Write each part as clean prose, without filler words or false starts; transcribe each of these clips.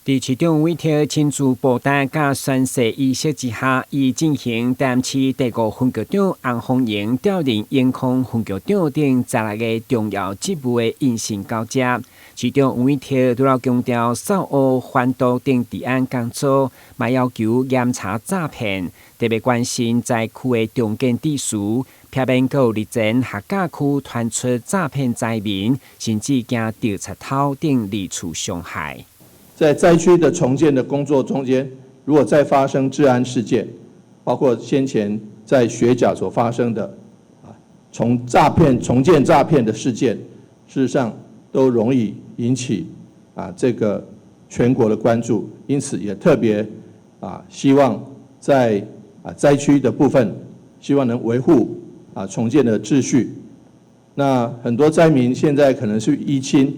佇市長委託親自布袋佮宣誓儀式之下，伊進行台南市第五分局長洪鳳瑩調任永康分局長等十六个重要職務的印信交接。市長委託除了強調掃烏反毒等治安工作，嘛要求嚴查詐騙，特別關心災區的重建秩序，避免閣有日前學甲區傳出詐騙災民，甚至驚著賊偷等二次傷害。在災區的重建的工作中間，如果再發生治安事件，包括先前在學甲所發生的從詐騙重建詐騙的事件，事實上都容易引起這個全國的關注，因此也特別希望在災區的部分，希望能維護重建的秩序。那很多災民現在可能是依親，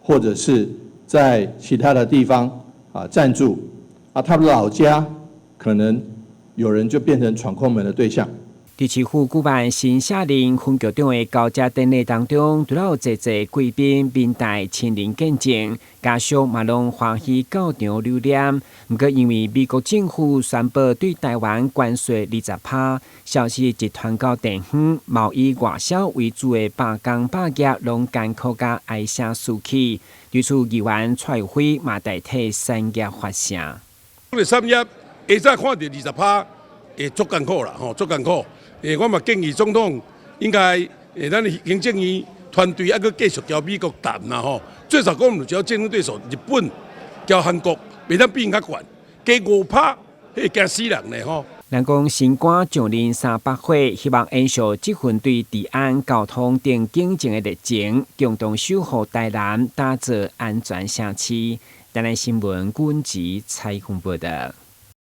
或者是在其他的地方暫住，他們老家可能有人就變成闖空門的對象。佇市府舉辦新卸任分局長的交接典禮當中，除了有濟濟貴賓民代親臨見證，家屬嘛攏歡喜到場留念。毋過因為美國政府宣布對台灣關稅20%，消息一傳到地方，貿易外銷為主的百工百業攏艱苦佮哀聲四起。對此，議員蔡育輝嘛代替產業發聲。這個產業下早看著20%會足艱苦啦，吼，足艱苦。我嘛建議總統應該，咱行政院團隊猶閣繼續共美國談啦，吼。最少講，只要競爭對手日本、佮韓國，袂當比𪜶較懸，加5%，彼會驚死人咧，吼。人講新官上任三把火，希望延續這份對治安、交通等警政的熱情，共同守護台南，打造安全城市。台南新聞阮子采訪報道。